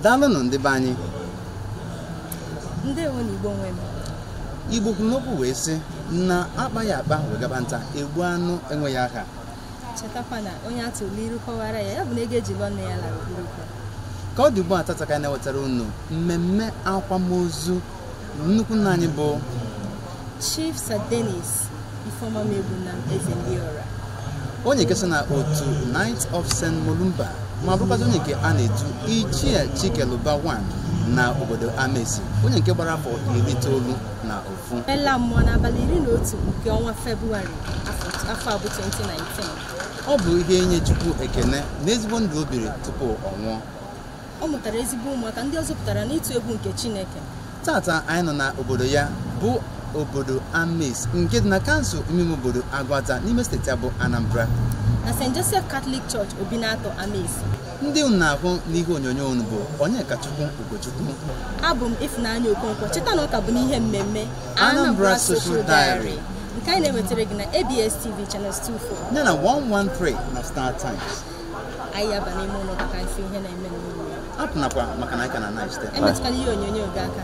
Daalụnụ ndị be anyị. Ndewo na Igbo nwe m. Igbo kwuru n'okwu wee sị na akpaghị akpa wee gaba nta egbu anụ enweghị aha. Chetakwa na onye atụrụ iru kọwara ya, ya bụ na ego eji lụọ nne ya lara okpurukpu. Ka ọ dị ugbu a tata ka anyị na-ewetara unu mmemme akwamozu nnukwu nna anyị bụ Chief Sir Dennis Ifeoma Megbunam Ezeliora, onye nke so na otu Knights of St. Mulumba ma bụrụkwazị onye nke a na-etu Ichie Chikeluba 1 na obodo Amesi, onye nke gbara afọ 91. Ela mmụọ n'abalị 11 nke ọnwa Febụwarị afọ a bụ 2019. Ọ bụ ihe inye Chukwu ekene na ezigbo ndụ o biri tupu ọ nwụọ. Ọ mụtara ezigbo ụmụaka ndị ọ zụpụtara n'ịtụ egwu nke Chineke. Tata anyị nọ na obodo ya bụ obodo Amesi nke dị na kansụl ime obodo Agụata n'ime steeti a bụ Anambra, na St. Joseph Catholic Church Obinato Amesi. Ndị unu na-ahụ n'ihe onyonyo unu bụ Onyekachukwu Ugochukwu. Abụ m Ifunanya Okonkwo. Cheta na ọ ka bụ n'ihe mmemme Anambra Social Diary nke anyị na-ewetara gị na ABS TV Channels 24 ya na 113 na Star Times. Anyị aba n'ime ụlọ ka anyị fụ ihe na-eme n'ụlọ. Apụnakwa maka na anyị ka na na-echete. Emetụkwala ihe onyonyo gị aka.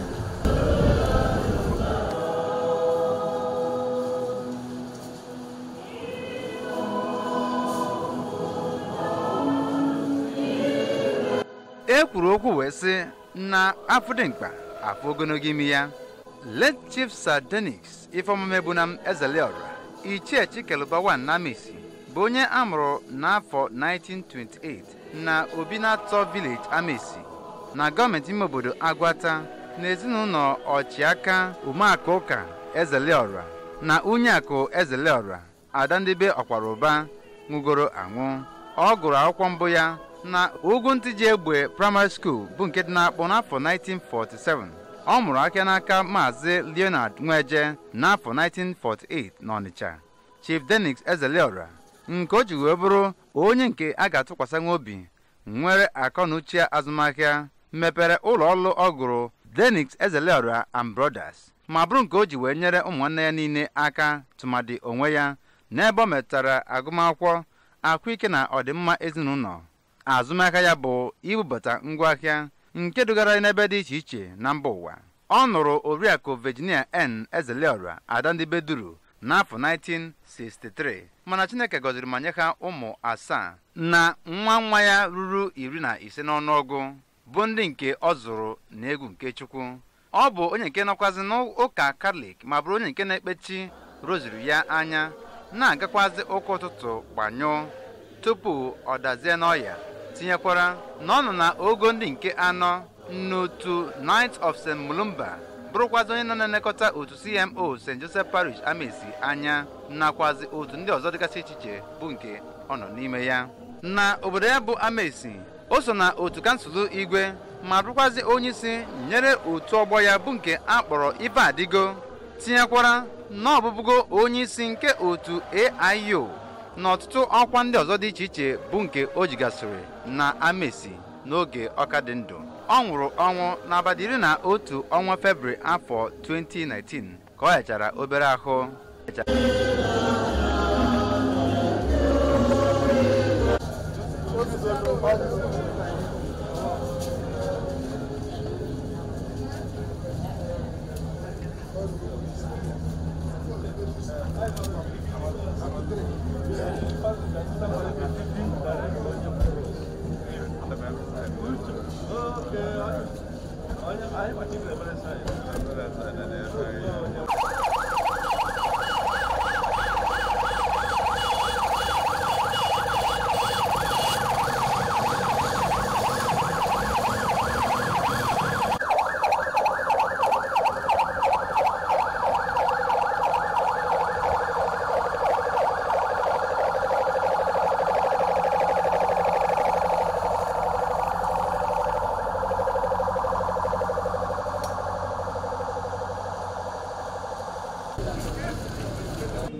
E kwuru okwu wee sị na afọ dị mkpa afọ ogologo imi ya. Late Chief Sir Dennis Ifeoma Megbunam Ezeliora, Ichie Chikeluba 1 na Amesi bụ onye a mụrụ n'afọ 1928 na Obinato Village Amesi na gọọmenti ime obodo Agụata na ezinụlọ Ọchịaka Umeakụ Ụka Ezeliora na Unyeakụ Ezeliora Adandebe Ọkwara nwụgoro anwụ. Ọ gụrụ akwụkwọ mbụ ya na Ugwu Ntiji Egbe Primary School bụ nke dị n'Akpụ n'afọ 1947. Ọ mụrụ aka n'aka Maazị Leonard Nweje n'afọ 1948 n'Ọnịcha. Chief Dennis Ezeliora nke o ji wee bụrụ onye nke a ga-atụkwasị nwa obi nwere akọ na uche azụmahịa mepere ụlọ ọrụ ọ gụrụ Dennis Ezeliora and Brothers ma bụrụ nke o ji wee nyere ụmụnne ya niile aka tụmadị onwe ya n'ebe ọ metara agụmakwụkwọ, ahụike na ọdịmma ezinụlọ. Azụmahịa ya bụ ibubata ngwaahịa nke dugara n'ebe dị iche iche na mba ụwa. Ọ nụrụ Oriakụ Virginia N. Ezeliora Adandebe Duru n'afọ 1963 mana Chineke gọziri ma nye ha ụmụ 7 na nwa nwa ya ruru 15 n'ọnụọgụ bụ ndị nke ọ zụrụ n'egwu nke Chukwu. Ọ bụ onye nke nọkwazị n'ụka Katọlik ma bụrụ onye nke na-ekpechi roziri ya anya, na-agakwazị ụka ụtụtụ gbanyụọ tupu ọ dazie n'ọya, tinyekwara na ọ nọ na ogo ndị nke anọ n'otu Knights of St. Mulumba, bụrụkwazị onye nọ na-elekọta otu CMO St. Joseph Parish Amesi anya nakwazi otu ndị ọzọ dịgasị iche iche bụ nke ọ nọ n'ime ya. Na obodo ya bụ Amesi, o so na otu kansụl igwe ma bụrụkwazị onye isi nyere otu ọgbọ ya bụ nke a kpọrọ Ife Adigo, tinyekwara na ọbụbụgo onye isi nke otu AIO na ọtụtụ ọkwa ndị ọzọ dị iche iche bụ nke o jigasịrị na Amesi n'oge ọka dị ndụ. Ọ nwụrụ ọnwụ n'abalị 11 ọnwa Febrụwarị afọ 2019 ka ọ yachara obere ahụ.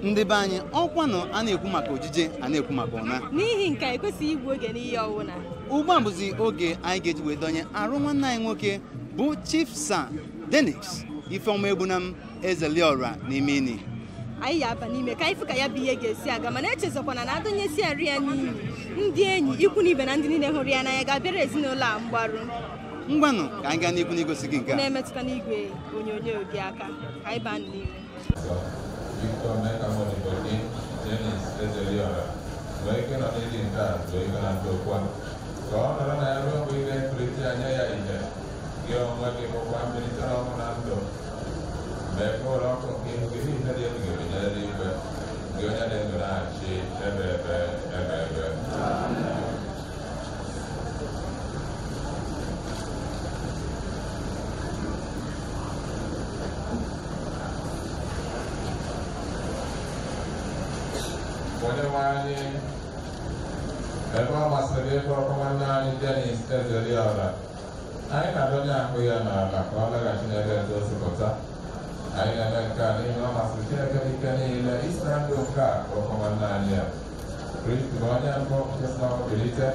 Ndị be anyị, ọkwanụ a na-ekwu maka ojije, a na-ekwu maka ụna. N'ihi nke a ekwesịghị igbu oge n'ihe ọwụna. Ugbu a bụzi oge anyị ga-eji wee donye arụ nwanne anyị nwoke bụ Chief Sir Dennis Ifeoma Megbunam Ezeliora n'ime ini. Anyị ya aba n'ime ka anyị fụ ka ya bụ ihe ga-esi aga, mana echezọkwana na adọnyesi arụ ya n'imi, ndị enyi, ikwu na ibe na ndị niile hụrụ ya n'anya ga-abịara ezinụlọ a mgbaru. Ngwanụ ka anyị gaa n'ihu n'igosi gị nke a. Na-emetụta n'igwe onyonyo gị aka ka anyị baa n'ime. Victor Emeka Modibo gị, Dennis Ezeliora, nwee ike nọ n'ili nke a zuo ike na ndokwa, ka ọ nọrọ na ya ruo mgbe ị ga-ekulite anya ya ihe, gị onwe gị bụkwa mbilite n'ọnwụ na ndụ. Mee ka ụlọ ọkụ nke ihu gị niile dị ebighị ebi n'eluigwe, gị onye dị ndụ na-achị ebe ebe ebe ebe. Onye nwe anyị, ebe ọ masịrị ịkpọrọ nwanne anyị Dennis Ezeliora, anyị na-adọnye ahụ ya n'ala ka ọ laghachi n'ebe ebe o si pụta. Anyị na-eme nke a n'ihi na ọ masịrị Chineke n'ike niile isi na ndụ nke a kpọrọ nwanne anyị a. Kristi bụ onye mbụ nke si n'ọnwụ bilite,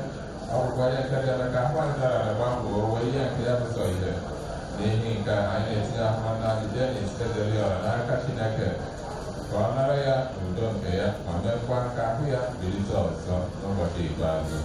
ọ bụkwa onye nke bịara ka ahụ anyị dara gbanwee wee ihe nke ya bụ sọ ihe. N'ihi nke a, anyị na-etinye ahụ nwanne anyị Dennis Ezeliora n'aka Chineke ka ọ nara ya n'udo nke ya ma mekwa ka ahụ ya bilite ọzọ n'ụbọchị ikpeazụ.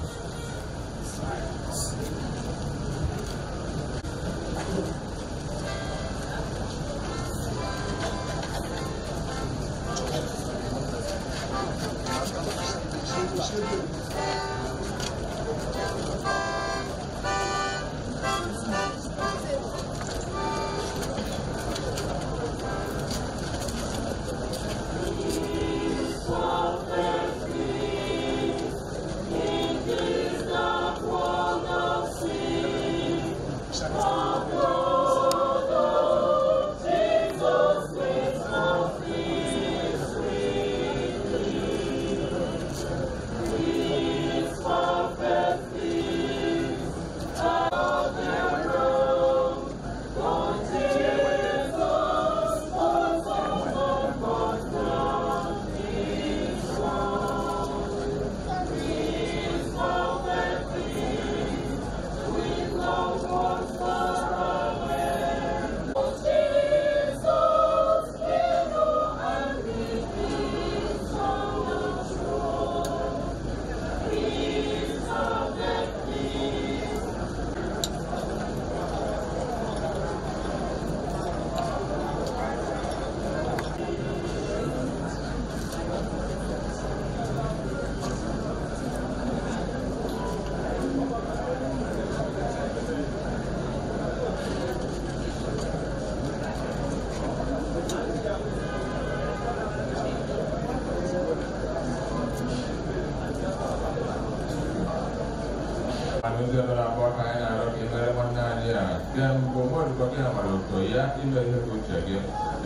Ozi ọbụla abụọ ka anyị na-arịọ ka ị mere nwanne anyị a. Nke mbụ, Modibo gị amara oto ya ime ihe bụ uche gị,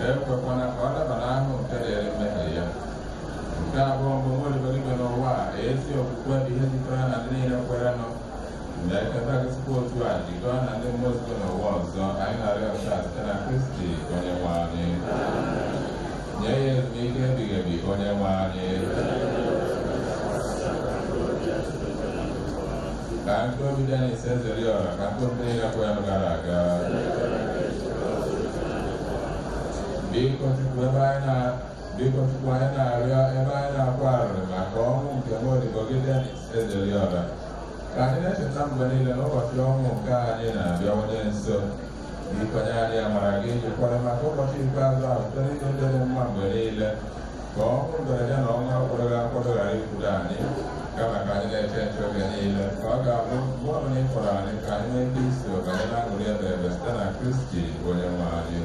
ekwekwana ka ọ daba n'ahụ nke dịrị mmehie ya. Nke abụọ mbụ, Modibo gị nọ n'ụwa a, ezi okwukwe bụ ihe jikọrọ na ndị niile kwerenụ. Mgbe eketa gị sikwa otu a jikọọ na ndị mmụọ ozi n'ụwa ọzọ, anyị na-arịọ nke a site na Kristi onye nwe anyị. Nye ya ezumike ebighị ebi onye nwe anyị. Ka mkpụrụ obi Dennis Ezeliora ka mkpụrụ obi niile kwerenụ gara aga. Biko Chukwu anyị na-arịọ ebe anyị na-akwa arịrị maka ọnwụ nke Modibo gị Dennis Ezeliora, ka anyị na-echeta mgbe niile n'ụbọchị ọnwụ nke anyị na-abịawanye nso. Biko nye anyị amara gị iji kwado maka ụbọchị ikpeazụ ahụ site n'inye ndị dị mma mgbe niile, ka ọnwụ mberede na ọnwụ akwadoghị akwado ghara ikwudo anyị, kama ka anyị na-eche nche oge niile, ka ọ ga-abụ mgbe ọbụla ị kpọrọ anyị ka anyị nwee ike iso banye na aṅụrị ebe ebe site na Kristi onye nwe anyị.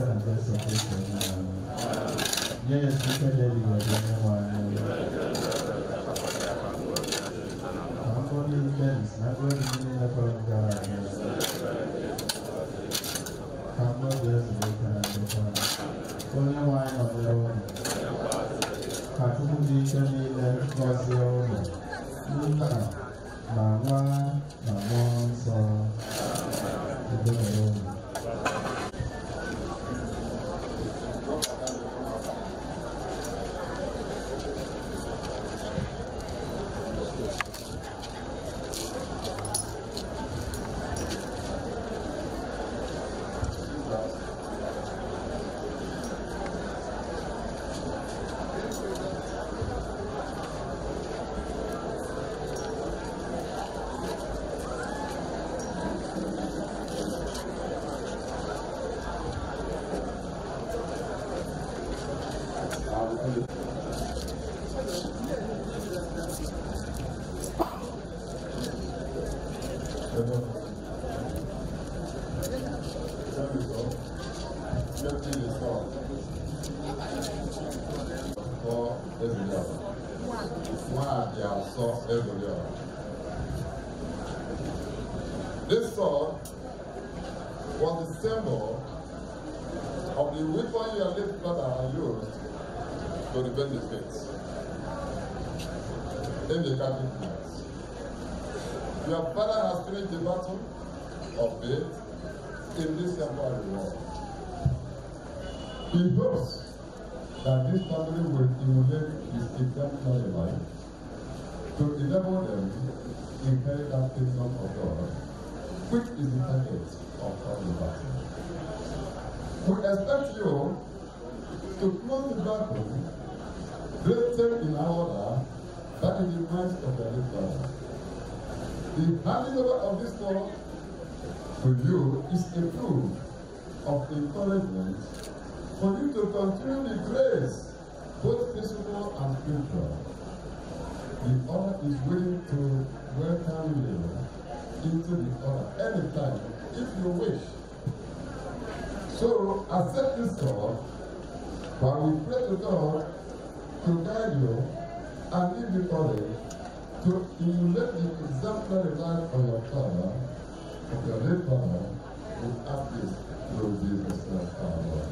Site na Jesu Kristo onye nwe anyị. Nye ya ezumike dị ebighị ebi onye nwe anyị. Ka mkpụrụ obi Dennis na mkpụrụ obi ndị niile kwere gara aga. Ka mkpụrụ obi ezuru ike na ndokwa. Onye nwe anyị nọnyere unu. Ka Chukwu dị ike niile gọzie unu. Nna na Nwa na Mmụọ Nsọ. Udo dịrị unu. This sword was the symbol of the weapon your late brother used to defend the faith in the Catholic Mass. Your father has finished the battle of faith in this temporary world. He hopes that this family will emulate his exemplary life to enable them to inherit that kingdom of God, which is the target of all the battle. We expect you to close the battle written in order that in the minds of the late brother. The handing over of this law to you is a proof of encouragement for you to continue the grace, both physical and spiritual. The order is willing to welcome you into the order anytime, if you wish. So accept this sword, but we pray to God to guide you and give you courage to emulate the exemplary life of your father, of your late father, who ask this through Jesus Christ our Lord.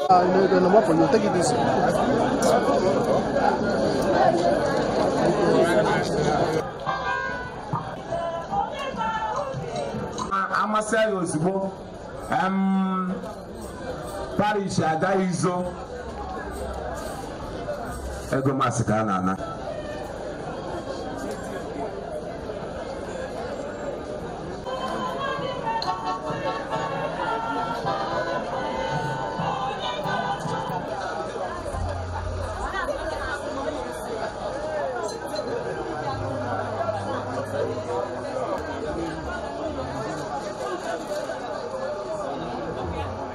Amen. No more for you. Take it easy. Amasị ya ozugbo parish agaghị izo ego masị ka a na-ana.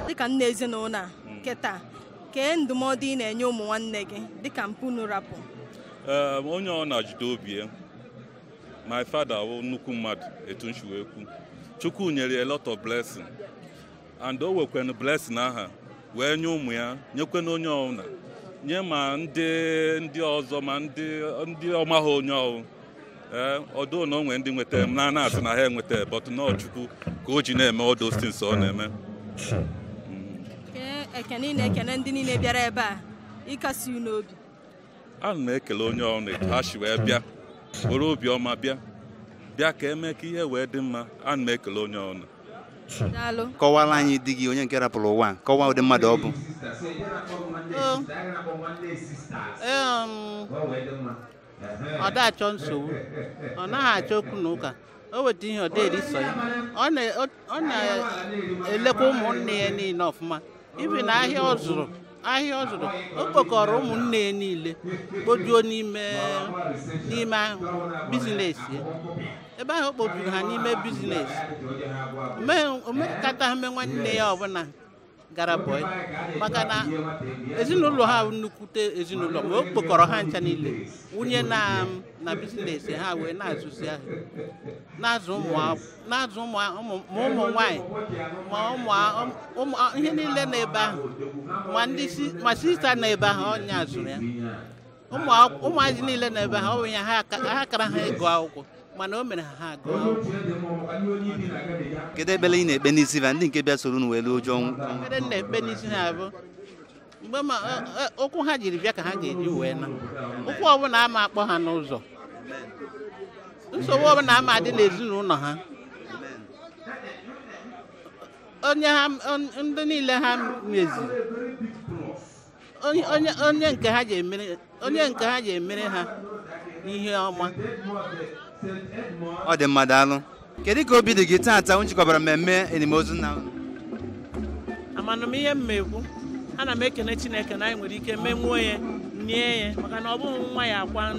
Dịka nne ezinụlọ a kịta, kee ndụmọdụ ị na-enye ụmụ nwanne gị dịka mpunu rapụ? Onye ọ na-ajide obi ya, my father wụ nnukwu mmadụ etu nshi wee kwu. Chukwu nyere a lot of blessing and o wekwenu blessing aha wee nye ụmụ ya, nyekwenu onye ọbụla, nye ma ndị ọzọ ma ndị ọmaghị onye ọwụ. Ọdụ na o nwee ndị nweta m na na-asị na ha enweta, but nọọ Chukwu ka o ji na-eme all those things ọ na-eme. Ekene ị na-ekene ndị niile bịara ebe a ịkasi unu obi? Ana m ekele onye ọbụla etu ha si wee bịa, were obiọma bịa. Bịa ka eme ka ihe wee dị mma. Ana m ekele onye ọnụ. Kọwara anyị di gị onye nke rapụrụ ụwa, kọwaa ụdị mmadụ ọ bụ. Ọ da-achọ nsogbu, ọ naghị achọ okwu na ụka, o weta ihe ọ dịrị sọ ya. Ọ na-elekwa ụmụnne ya niile ọfụma. Ibi na ahịa ọ zụrụ, o kpokọrọ ụmụnne ya niile kpojuo n'ime bizines ya. Ebe ahụ o kpojuru ha n'ime bizines, omekata ha nwanne ya ọbụla gara bọị, maka na ezinụlọ ha nnukwute ezinụlọ, ma o kpokọrọ ha ncha niile wunye na bizines ha wee na-azụzi ahịa, na-azụ ụmụ ma ụmụ nwanyị ma ụmụ ihe niile n'ebe ahụ, ma sista n'ebe ahụ ọnya zụrụ ya, ụmụazị niile n'ebe ahụ ọ bụ ya ha kara ha ịgụ akwụkwọ, mana o mere ha agụọ akwụkwọ. Kedu ekpere ị na-ekpe n'isi ha ndị nke bịa soro unu wee lụọ ụjọ ọnwụ? Ekpere m na-ekpe n'isi ha bụ mgbe ma ụkwụ ha jiri bịa ka ha ga-eji wee na ụkwụ ọbụla ama akpọ ha n'ụzọ, nsogbu ọbụla ama adị n'ezinụlọ ha, onye ha ndị niile ha meziri, onye nke ha ji emere ha ihe ọma. Ọ dị mma, daalụ. Kedu ka obi dị gị taata unu chịkọbara mmemme enimozu nna unu? Amana m ihe m ekwu, ana m ekene Chineke na anyị nwere ike menwuo ya, nie ya, maka na ọ bụghị nwa ya akwa,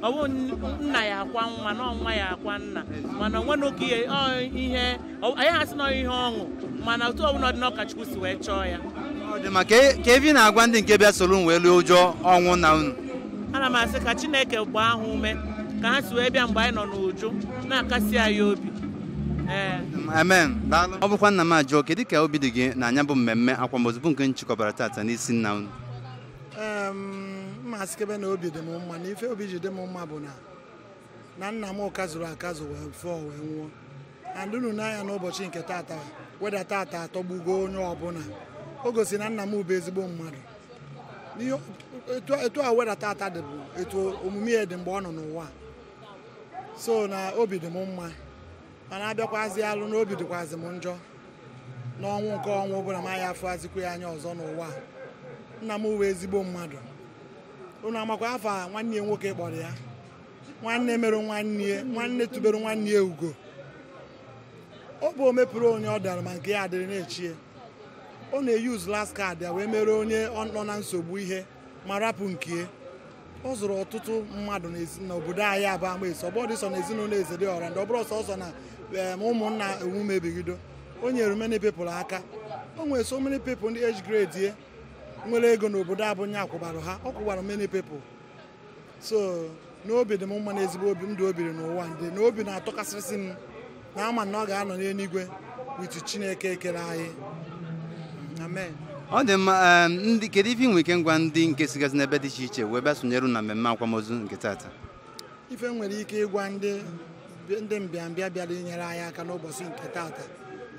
ọ bụghị nna ya akwa nwa, na nwa ya akwa nna, mana onwe n'oke ihe anyị ha sị na ihe ọṅụ, mana otu ọbụla dị n'ọka Chukwu si wee chọọ ya. Ọ dị mma. Ka evi na-agwa ndị nke bịa soro unu wee lụọ ụjọ ọnwụ na unu? Ana m asị ka Chineke gbaa ha ume ka ha si wee bịa mgbe anyị nọ n'uju na-akasi anyị obi. Amen. Daalụ. Ọ bụkwa nna m ajụọ, kedu ka obi dị gị na anya bụ mmemme akwamozu bụ nke nchịkọbara tata n'isi nna unu? Mma asịkebe na obi dị m mma, na ife obi ji dị m mma bụ na nna m kazuru akazụ wee fụọ wee nwụọ. And unu n'anya n'ụbọchị nke tata weda tata atọgbugo onye ọbụla, o gosi na nna m bụ ezigbo mmadụ. Etu a weda tata dị bụ etu omume ya dị mgbe ọ nọ n'ụwa. So na obi dị m mma, mana abịakwazi alụ na obi dịkwazị m njọ n'ọnwụ nke ọnwụ ọbụla ma ya afụazikwa ya anya ọzọ n'ụwa. Nna m wee ezigbo mmadụ. Unu amakwa afa nwanne ya nwoke kpọrọ ya, nwanne mere nwanne ya, nwanne tubere nwanne ya ugo. Ọ bụ omepụrụ onye ọ dara ma nke ya adịrị na-echie. Ọ na-eyuz last card ya wee mere onye nọ na nsogbu ihe ma rapụ nke. Ọ zụrụ ọtụtụ mmadụ n'obodo anyị abụ Amaesi, ọ bụrụ sọ na ezinụlọ Ezeliọra, ndị ọ bụrụ sọsọ na ụmụnna omume ebigido. O nyere many people aka. O nwere so many people ndị age grade ye nwere ego n'obodo abụnya akwụbara ha, ọ kwụbara many people. So n'obi dị m mma na ezigbo obi ndụ o biri n'ụwa, ndị na obi na-atọkasịsị m na ama na ọ ga-anọ n'eluigwe with Chineke ekere anyị. Amen. Ọ dị mma. Ndị kedu ife nwere ike ngwa ndị nke sigasị n'ebe dị iche iche wee bịa sonyere na mmemme akwamozu nke tata? Ife nwere ike ịgwa ndị mbịambịa bịara inyere anyị aka n'ụbọchị nke tata,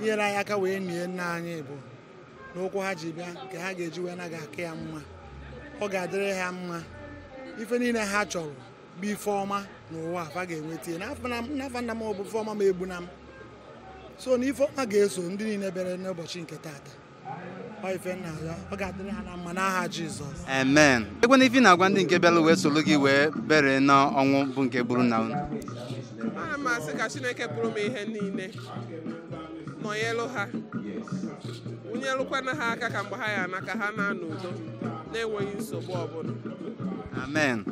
inyere anyị aka wee nie nna anyị bụ n'ụkwụ ha ji bịa nke ha ga-eji wee naghị aka ya mma, ọ ga-adịrị ha mma. Ife niile ha chọrọ bụ ife ọma n'ụwa fa ga-enweta ya. N'afọ nna m bụ ife ọma ma egbu na m. So na ife ọma ga-eso ndị niile bịara n'ụbọchị nke tata. Ọ ife nna ya, ọ ga-adịrị ha na mma n'aha Jizọs. Amen. Ekwe na ife na-agwa ndị nke bịara wee soro gị wee bere n'ọnwụ bụ nke gburu nna unu? Ana m asị ka Chineke pụrụ m ihe niile, nọnyelụ ha, wụnyelụkwana ha aka ka mgbe ha ya na ka ha na-anọ udo na-enweghị nsogbu ọbụla. Amen.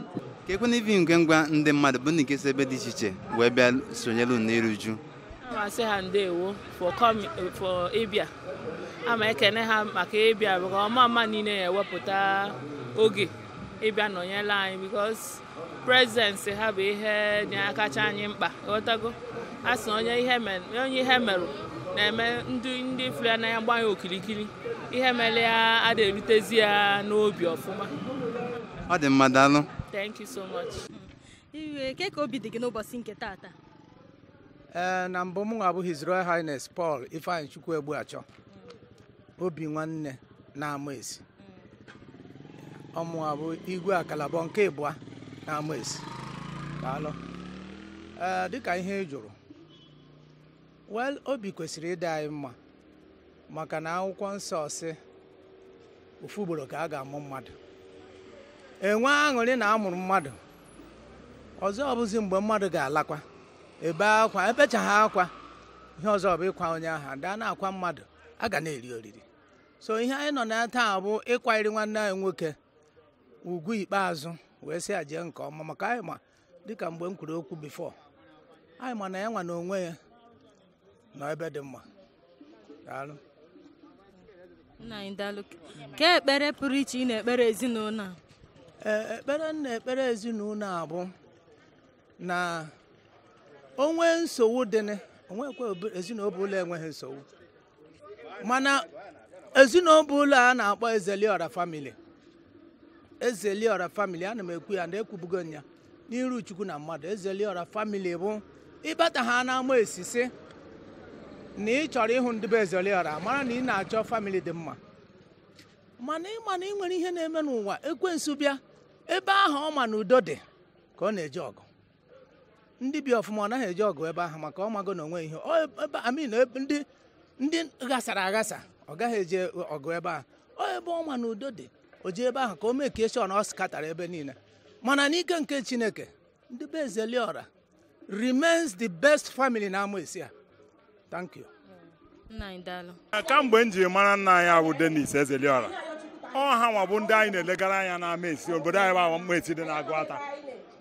Ka ekwe na ife nke ngwa ndị mmadụ bụ ndị nke si ebe dị iche iche wee bịa sonyelu n'iru uju? Ana m asị ha ndewo for ịbịa. Ama ekene ha maka ịbịa, maka ọma mma niile na-ewepụta oge ịbịa nọnyere anyị, because presence ha bụ ihe dị akacha anyị mkpa. Ghọtago? A sị onye ihe merụ na-eme ndị fụrụ ya n'anya gbanye okirikiri, ihe mere ya ada erutezi ya n'obi ọfụma. Ọ dị mma, daalụ. Thank you so much. Iwe ke ka obi dị gị n'ụbọchị nke tata? Na mbụ mụ nwa bụ His Royal Highness Paul Ifeanyi Chukwu Egbuachọ, obi nwanne na Amaesi. Ọmụwa bụ igwe akalabọ nke ịbụa na Amaesi. Daalụ. Ee, dịka ihe ị jụrụ, well, obi kwesịrị ịdị anyị mma, maka na akwụkwọ nsọ sị ofu ugboro ka a ga-amụ mmadụ, enwe aṅụrị na amụrụ mmadụ ọzọ. Ọ bụzi mgbe mmadụ ga-alakwa, ebe akwa ebechaghị akwa, ihe ọzọ bụ ịkwa onye ahụ daa na-akwa mmadụ, a ga na-eri oriri. So ihe anyị nọ na taa bụ ịkwanyere nwanne anyị nwoke ugwu ikpeazụ, wee sị ya jee nke ọma, maka anyị ma, dịka mgbe m kwuru okwu before, anyị ma na ya nwa na onwe ya nọ ebe dị mma. Daalụ. Nna anyị, daalụ. Ka ekpere pụrụ iche ị na-ekpere ezinụlọ a? Ee, ekpere m na-ekpere ezinụlọ a bụ na onwe nsogbu dịnị, onwekwa ezinụlọ ụlọ enweghị nsogbu, mana ezinụlọ ụlọ a na-akpọ Ezeliora family, Ezeliora family, ana m ekwu ya na ekwubugo m ya n'iru Chukwu na mmadụ. Ezeliora family bụ ịbata ha n'ama esisi na ị chọrọ ịhụ ndị be Ezeliora, mara na ị na-achọ family dị mma. Mana ịma na ị nwere ihe na-eme n'ụwa, ekwensu bịa ebe ahụ, ọ ma na udo dị ka ọ na-eje ọgụ. Ndị bi ọfụma, ọ naghị eje ọgụ ebe ahụ, maka ọ mago na onwe ihe ebe amin ndị ghasara aghasa, ọ gaghị eje ọgụ ebe ahụ. Ọ ebe ọ ma na udo dị, o jee ebe ahụ ka o mee ka eshọn ọ skatara ebe niile. Mana n'ike nke Chineke, ndị be Ezeliora remains the best family na Amaesi a. Thank you. Nna anyị, daalụ. Kamgbe m ji mara nna anyị awụ Dennis Ezeliora, ọ ha nwa bụ ndị anyị na-elegara anya na Amaesi. Obodo anyị bụ Amaesi dị na-Agụata.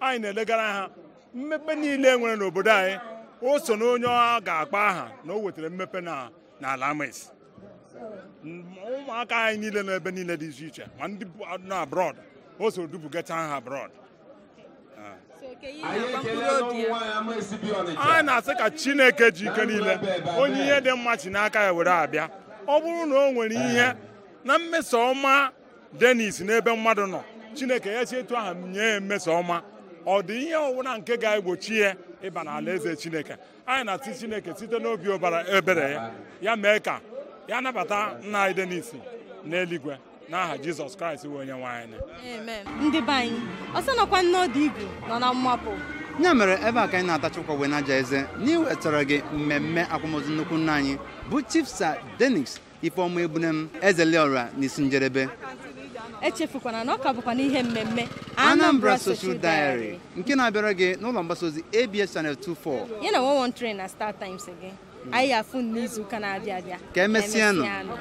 Anyị na-elegara ha mmepe niile nwere n'obodo anyị. O so na onye ọ ga-akpa aha na o wetara mmepe n'ala Amaesi. Ụmụaka anyị niile nọ ebe niile dị iche iche, ma ndị nọ abroad, o so dubugacha ha abroad. Anyị na-asị ka Chineke ji ike niile, onye ihe dị mma chi n'aka ya were abịa, ọ bụrụ na o nwere ihe na mmeso ọma Dennis n'ebe mmadụ nọ, Chineke ya si etu ahụ nye ya mmeso ọma. Ọ dị ihe ọbụla nke ga-egbochi ya ịba n'ala eze Chineke? Anyị na-asị Chineke site n'obi ụbara ebere ya, ya mee ka ya nabata nna anyị Dennis n'eluigwe, n'aha Jizọs Kraịst bụ onye nwe anyị. Amen. Ndị be anyị, ọsọ nọkwa n'ọdụ igwe nọ na mmapụ. Ya mere ebe a ka anyị na-atachakwa wee na-aja eze n'iwetara gị mmemme akwamozu nnukwu nna anyị bụ Chief Sir Dennis Ifeọma Egbunem Ezeliora n'isi njedebe. Echefukwana na ọ ka bụkwa n'ihe mmemme Anambra Social Diary nke na-abịara gị n'ụlọ mgbasa ozi ABS Channel 24 ya na 113 na Star Times gị. Anyị afụ n'izu ụka na-abịa abịa. Ka emesịanụ. Emesịanụ.